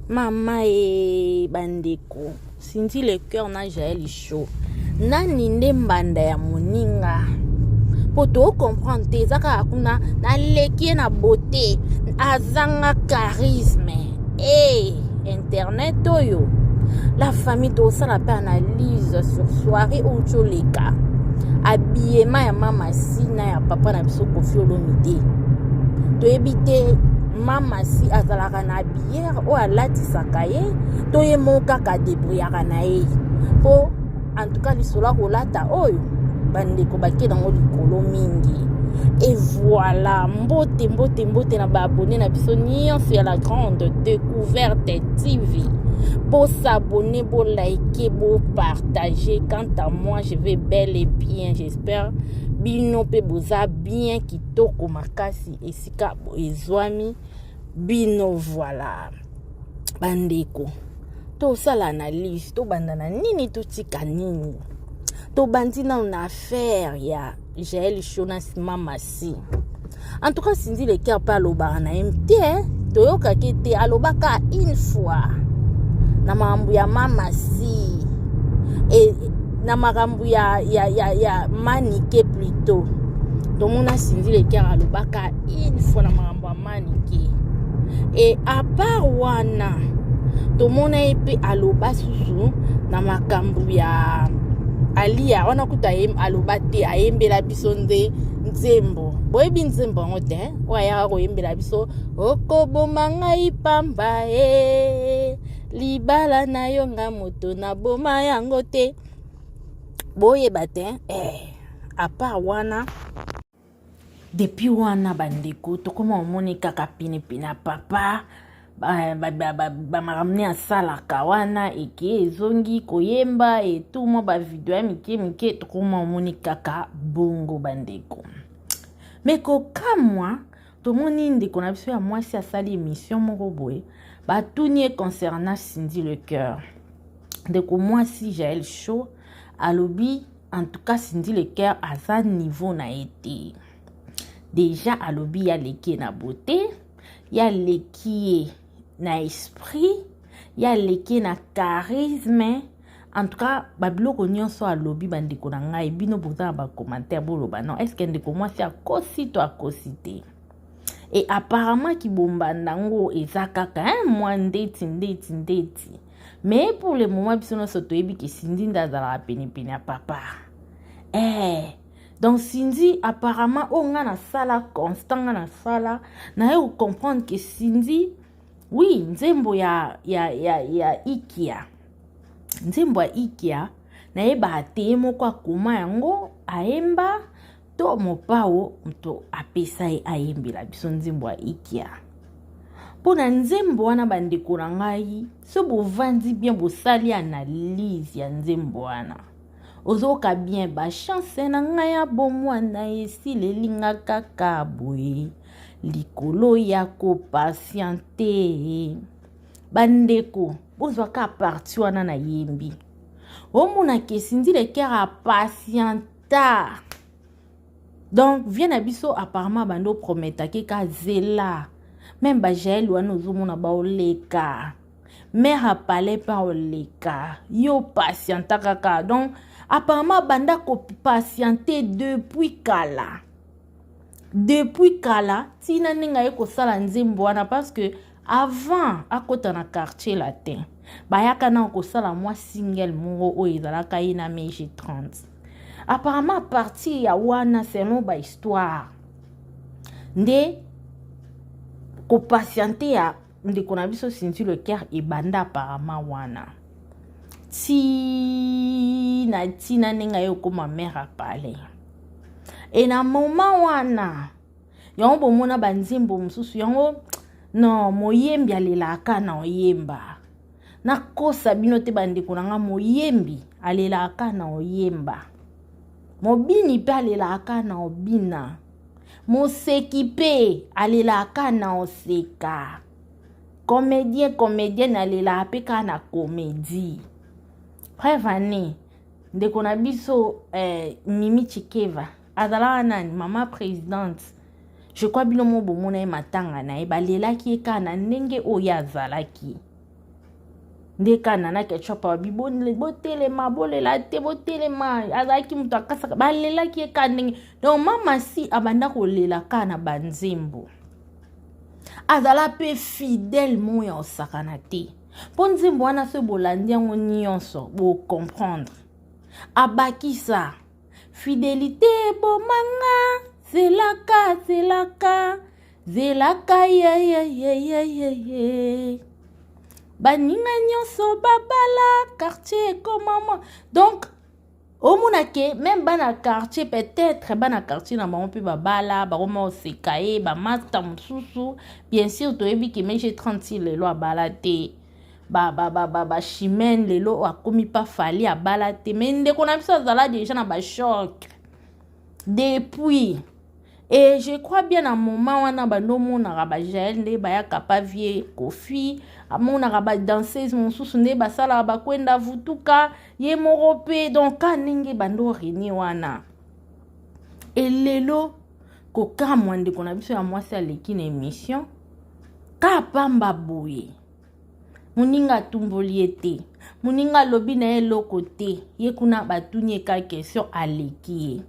Mama e bandeko, Cindy le cœur na Jael Show. Nani nde mbanda ya moninga? Po to comprendre te eza kaka kuna naleki ye na beauté, azanga charisme. Eh, internet oyo. La famille tosala pe analyse sur soirée oyo toleka. Habillement ya mama si na ya papa na biso Koffi Olomide. Toyebi te mama si azalaka na bière oyo alatisaka ye to ye moko kaka debrouillaka na ye mpo en tout cas lisolo ya kolata oyo bandeko bake nango likolo mingi. Et voilà, mbote mbote mbote na baabone na biso nyonso ya la grande découverte TV. Bosabone, bolike, bopartage. Quant à moi, je vais bel et bien. J'espère bino mpe boza bien kitoko makasi esika ezwami bino. Voilà bandeko, tosala analyse, tobanda na nini, totika nini? Tobandi nano na affaire ya Jael Show na Mama Si. En tout cas, Cindy Le Cœur mpe alobaka na ye te, toyokaki te alobaka une fois na makambo ya Mama Si e na makambo ya Manike plutôt. Tomona Cindy Le Cœur alobaka une fois na makambo ya Manike e à part wana tomona ye mpe aloba susu na makambo ya Alia wana. Kuta aloba te, ayembela biso nde nzembo. Boyebi nzembo yango te, oyo ayaka koyembela biso: "Okoboma ngai pamba e libala na yo, nga moto naboma yango te." Boyeba te eh, à part wana, depuis wana bandeko, tokóma omoni kaka pinepine ya papa, bamakambo ne asalaka wana, eke ezongi koyemba etu mwa bavideo ya mike mike. Tokóma omoni kaka bongo bandeko. Me kokamwa, tomoni ndeko na biso ya mwasi asali émission moko boye, batuni ye concernant Cindy Le Cœur. Ndeko mwasi Jael Show alobi en tout cas Cindy Le Cœur aza niveau na ye te. Déjà alobi ye aleki ye na beauté, ye aleki ye na esprit, ye aleki ye na charisme. En tout cas, babiloko nyonso alobi, bandeko na ngai, bino boza na bacommentaire, boloba non, est ce que ndeko mwasi akosi to akosi te? E apparemment kibombanda yango eza kaka mwa ndeti ndeti ndeti, mais pour le moment biso nyonso toyebi ke Cindy nde azalaka penepene ya papa eh. Donc Cindy apparemment, oyo nga nasala constant, nga nasala naye kocomprendre ke Cindy, oui, nzembo ya Ikia, nzembo ya Ikia, nayebaka te ye moko akoma yango ayemba to mopao moto apesa ye ayembela biso nzembo ya Ikia. Mpo na nzembo wana, bandeko na ngai, so bovandi bien, bosali analyse ya nzembo wana, ozoyoka bien: "Bachance na ngai ya bomwana esilelinga kaka boye likolo ya kopatienter." Bandeko, bozwaka partie wana nayembi, omonaka Cindy Le Cœur apatienta. Donc vie na biso apparemment bando oprometaki ka zela même bajael wana, ozomona baoleka mare apale mpe aoleka yo, patienta kaka. Donc apparemment banda kopatienter depuis kala, depuis kala, ntina ndenge aye kosala nzembo wana, parce que avant akɔta na Quartier Latin, bayaka na kosala mwa single moko oyo ezalaka ye na Mg 30. Apparemment à partir ya wana, selon bahistoire, nde kopatienter ya ndeko na biso Cindy Le Cœur ebanda apparemment wana ti na ntina ndenge aye okóma mare apale. E na moment wana yango bomona banzembo mosusu yango. Non, moyembi alelaka na oyemba, nakosa bino te bandeko na nga, moyembi alelaka na oyemba, mobini mpe alelaka na obina, moseki mpe alelaka na oseka, comédien, comédienne alelaka mpe kaka na comédie. Preuve ane, ndeko na biso Mimi Chikeva azalaka nani, mama présidente, je crois bino mo bomona ye, matanga na ye, balelaki ye kaka na ndenge oyo azalaki. Nde kaka Nana Ketchup alobi botelema, bolela te, botelema. Azalaki moto akasaka, balelaki ye kaka ndenge. Donc mama si abanda kolela kaka na banzembo. Azala mpe fidèle moko ya kosakana te. Mpo nzembo wana soki bolandi yango nyonso, bocomprendre. Abakisa fidelité ebomanga, zelaka, zelaka, zelaka ye ye ye ye ye ye. Baninga nyonso babala, quartier ekomama. Donc omona ke même bana quartier, peut-être bana quartier na bango mpe babala, bakoma koseka ye, bamasta mosusu. Bien sûr toyebi ke MG 36 lelo abala te, bachimene lelo akomi pa Fally abala te, mais ndeko na biso azala déjà na bachoc depuis. Et je crois bien na moment wana bando omonaka bajael nde bayaka pa vie Kofi, amonaka badanseuse mosusu nde basalaka bakwenda vutuka ye moko mpe. Donc ka ndenge bando reni wana elelo kokamwa, ndeko na biso ya mwasi aleki na émission ka pamba boye, moninga atumboli ye te, moninga alobi na ye eloko te, ye kuna batuni ye ka question, aleki ye.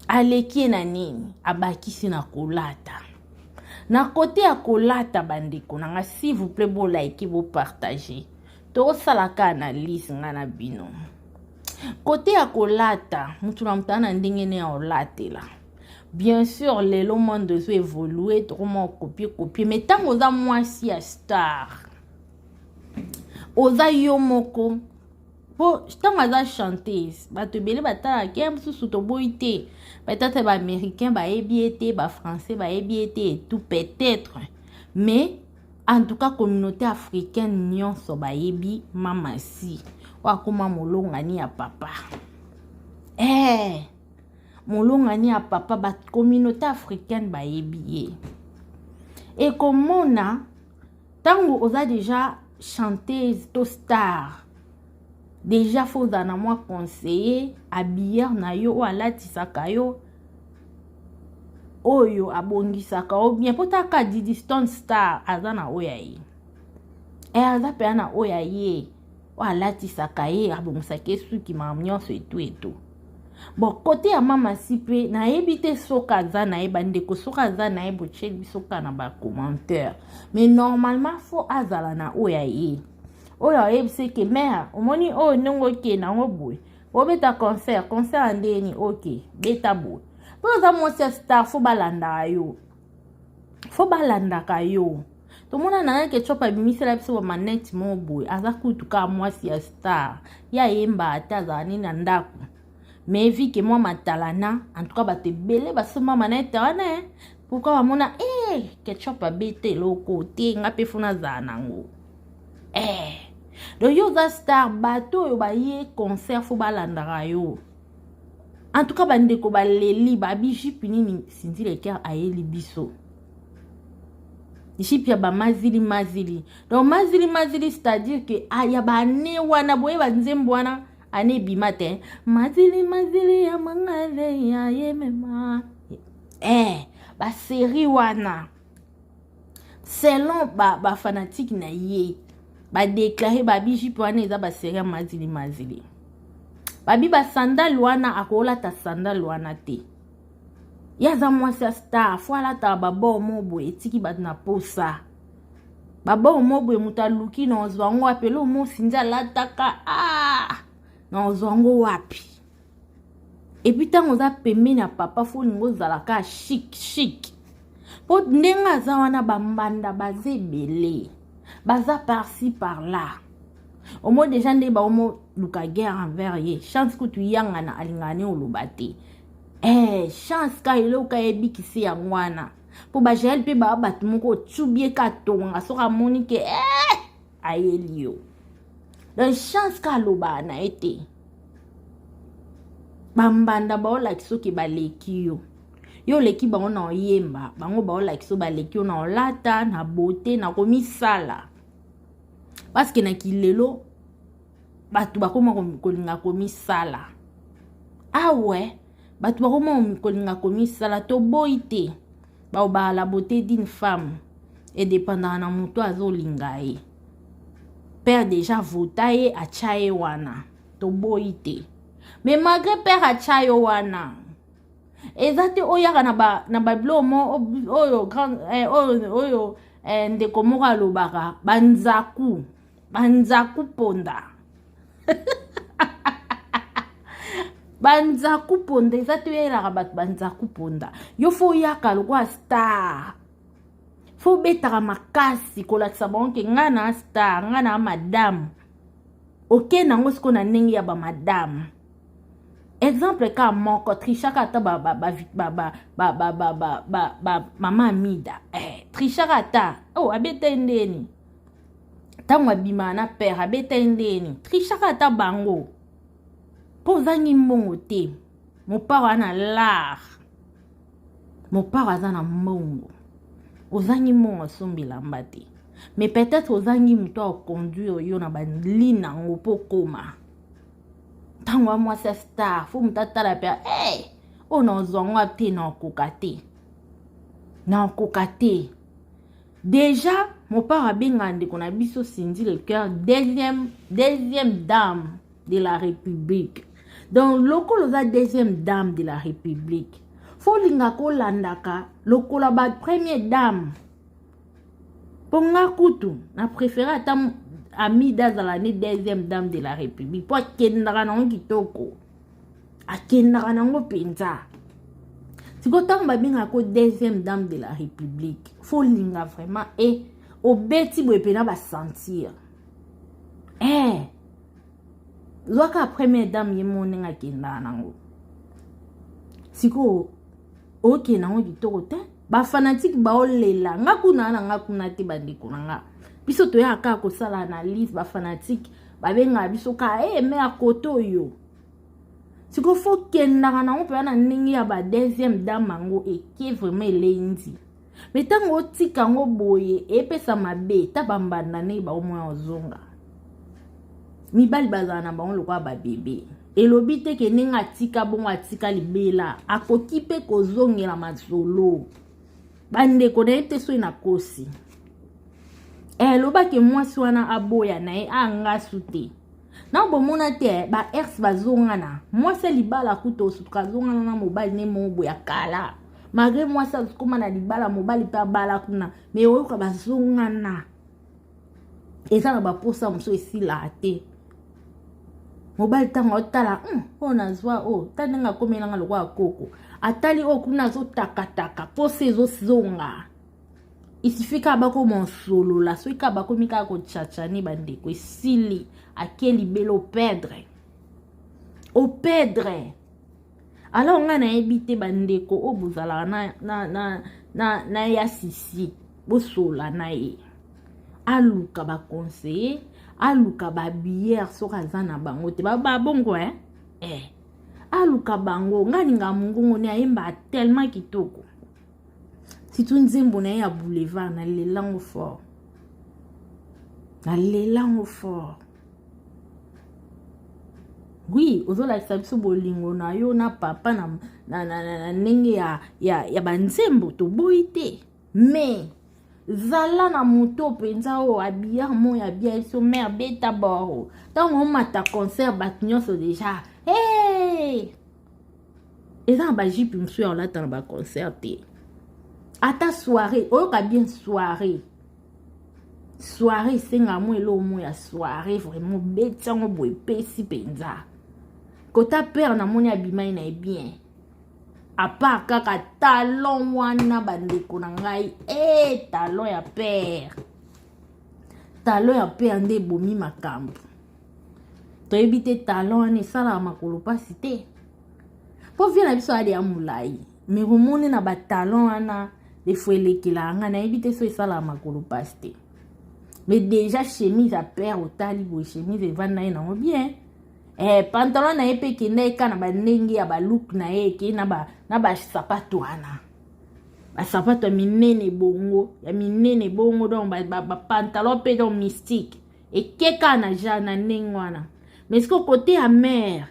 Aleki ye na nini? Abakisi na kolata, na kote ya kolata. Bandeko na nga, s'il vous plaît, bolike, bopartage, tokosalaka analyse nga na bino. Kote ya kolata, mutu na mutu na ndenge ne ya kolatela. Bien sûr lelo monde ezo évolue, tokoma copier copier, mais ntango oza mwasi ya star, oza yo moko, mpo ntango aza chanteuse, bato ebele batalaka ye mosusu, toboyi te, peut-être baaméricain bayebi ye te, bafrançais bayebi ye te et tout peut-être, mais en tout cas communauté africaine nyonso bayebi Mama Si oyo akóma molongani ya papa, molongani ya papa. Bacommunauté africaine bayebi ye. Ekomona ntango oza déjà chanteuse to star, déjà faut ozala na mwa conseiller habilleur na yo oyo alatisaka yo, oyo abongisaka yo bien. Mpo taka Didi Stone star aza na oyo ya ye, aza mpenza na oyo ya ye oyo alatisaka ye, abongisaka ye suki, makambo nyonso etu etu. Bon, kote ya Mama Si mpe nayebi te soki aza na ye. Bandeko, soki aza na ye, botieli biso kaka na bacommentaire, mais normalement faut azala na oyo ya ye, oyo ayebisi ke mare omoni oyo ndenge okende yango boye, obeta concert, concert ya ndeni, ok, beta boye. Mpo oza mwasi ya star, faut balandaka yo, faut balandaka yo. Tomona na ye Ketchup abimisela biso bamanete moko boye, aza kutu kaka mwasi ya star, ye ayemba ate, azala nini na ndako, mais vu que mwa matalana, en tout cas bato ebele basomba manete wana. Pourquoi? Bamona Ketchup abeta eloko te, nga mpe faut nazala nango. Donc yo oza star, bato oyo baye concert faut balandaka yo. En tout cas bandeko baleli, babi jupe nini Cindy Le Cœur ayeli biso, jupe ya bamazili mazili. Donc mazili mazili, c'est-à-dire que ya bane wana boyeba nzembo wana ane ebima te, mazili mazili ya mangale ya yemema, basérie wana. Selon bafanatike ba na ye badéclarer, babi jupe wana eza basérie ya mazili mazili. Babi basandale wana, akolata sandale wana te, ye aza mwasi ya star, faut alataka babor mo boye etiki bato na posa, babor mo boye moto aluki na ozwa yango wapi? Elo mosi nde alataka, na ozwa yango wapi? Et puis ntango oza pembeni ya papa, faut olinga ozalaka chic chic, mpo ndenge aza wana bambanda baza ebele, baza par-ci par-là. Omoni déjà nde baomoluka guerre envers ye. Chance kutu yangana alingaka ne oloba te, chance ka eloko ayebikisi yango wana, mpo bajael mpe baa bato moko otubi ye ka tonga soki amoni ke ayeli yo. Donc chance ka alobaka na ye te, bambanda baolakisa soki baleki yo, yo oleki bango na oyemba, bango baolakisa baleki yo na olata, na beauté, na komisala, parce que na kilelo bato bakoma kolinga komisala. Awe bato bakoma kolinga komisala, toboyi te. Baobala, la beauté d'une femme edépendaka na moto azolinga ye. Père déjà vota ye, atya ye wana, toboyi te. Mais malgré père atya yo wana, eza te oyaka na babiloko mo oyo grand oyo oyo ndeko moko alobaka banzaku banzaku ponda banzaku ponda. Eza te oyelaka bato banzaku ponda. Yo fo oyaka lokola star, fo obetaka makasi kolakisa bango ke ngai na star, ngai na madame. Okende yango sikoyo na ndenge ya bamadame. Exemple ka moko, trichaka ata mama Amida, trichaka ata oh, abeta ye ndeni ntango abimaka na père, abeta ye ndeni, trichaka ata bango mpo ozangi mbongo te. Moparo aza na lar, moparo aza na mbongo, ozangi mbongo asombi elamba te, mais peut-être ozangi moto akoconduire yo na baline yango mpo okoma ntango ya mwasi ya star. Fo moto atala mpe hey, oyo nazwa ngo te, nakoka te, nakoka te. Déjà moparo abengaka ndeko na biso Cindy Le Cœur deuxième dame de la République. Donc lokola oza deuxième dame de la République, fo olingaka olandaka lokola ba première dame. Mpo nga kutu na préféré ata Amida azala ne deuxième dame de la République, mpo akendaka nango kitoko, akendaka nango mpenza. Sikoyo ntango babengaka ko deuxième dame de la République, fo olinga vraiment e obeti boye mpena basentir zwaka première dame ye mo ndenge akendaka nango. Sikoyo okende yango kitoko te, bafanatike baolela nga kuna na nga kuna te. Bandeko na nga, biso toyaka kaka kosala analyse, bafanatike babengaka biso kaka e me ya kote oyo. Sikoyo fo kendaka nango mpenza na ndenge ya ba deuxième dame yango eke vraiment elendi. Me ntango otika yango boye, epesa mabe ta bambanda ndenge baomoya ozonga. Mibali bazala na bango lokola babebe. Elobi te ke ndenge atika bongo atika libela, akoki mpe kozongela masolo. Bandeko, nayebi te soki nakosi. Elobaki mwasi wana aboya na ye angasu te na bomona te ba ex bazongana. Mwasi ya libala kuta osutuka azongana na mobali ne moko boye ya kala, malgré mwasi azokóma na libala, mobali mpe abala kuna, me oyoka bazongana. Eza na baposa mosusu esilaka te. Mobali ntango otala oyo nazwa oyo, ta ndenge akomelanga lokola koko, atali oyo kuna azotakataka, posa ezozonga. Isifi kaka bakoma osolola, soki kaka bakomi kaka kochachani, bandeko, esili, ake libela, operdre, operdre. Alors ngai nayebi te, bandeko oyo bozalaka na ya Sisi, bosola na ye, aluka baconseiller, aluka babiere soki aza na bango te, babongo aluka bango. Ngai alingaka mongongo ne, ayemba tellement kitoko, surtout nzembo na ye ya Boulevard, nalelango fort, nalelango fort. Oui, ozolakisa biso bolingo na yo na papa na ndenge ya banzembo, toboyi te, mais zala na moto mpenza oyo abiyar moyo abia biso mare beta boro. Ntango omata concert, bato nyonso déjà hey! Eza na bajupe mosusu ya olata na baconcert te, ata soirée. Oyoka bien, soirée, soirée esengaka mo eloko mo ya soirée vraiment, obeti yango boye, epesi mpenza. Kota père namoni abimai na ye bien, à part kaka talon wana. Bandeko na ngai, talon ya père, talon ya père nde ebomi makambo. Toyebi te, talon wana esalaka makolo mpasi te, mpo vie na biso adi ya molai, me komoni na batalon wana defo elekelaka ngai. Nayebi te so esalaka makolo mpasi te, mais déjà chemise ya père, otali boye, chemise evanda ye nango bien, pantalon na ye mpe ekenda eka na bandenge ya balook na ye, eke na basapato wana, basapato ya minene bongo, ya minene bongo, donc bapantalon mpe donc mystique ekeka na ja na ndenge wana. Mais sikoyo kote ya mare,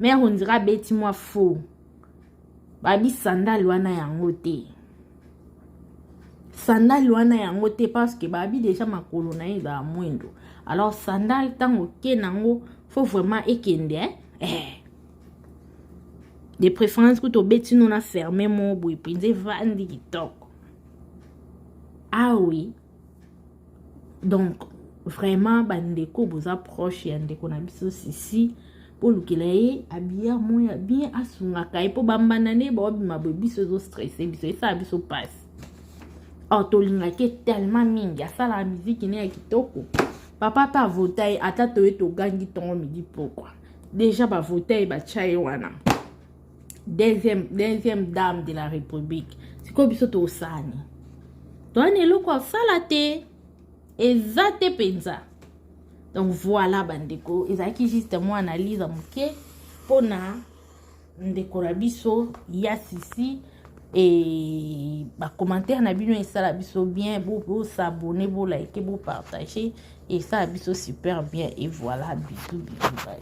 mare ondira abeti mwa faux babi sandale wana yango te. Sandale wana yango te, parce que babi déjà makolo na ye ezala mwindo. Alors sandale, ntango oke nango, faut vraiment ekende, eh? Eh. De préférence kuta obeti no na ferme mo boye mpenza, evandi kitoko. Ah oui, donc vraiment, bandeko boza proche ya ndeko na biso Sisi, bolukela ye abiya moya bien, asungaka ye, mpo bambanda nde baobima boye, biso ezostresser biso, esala biso mpasi. Or tolingaki tellement mingi, asalaka miziki ne ya kitoko. Papa mpe avota ye, ata toye togangi ntongo, midi, pokwa, déjà bavota ye, batya ye wana deuxième dame de la République. Sikoyo biso tosani, toyani eloko asala te, eza te mpenza. Donc voilà, bandeko, ezalaki juste mwa analyse ya moke mpona ndeko na biso ya Sisi. E bacommentaire na bino esala biso bien. Bos'abonner, bolike, bopartage, esala biso super bien. Et voilà, bisous, bisous, bye.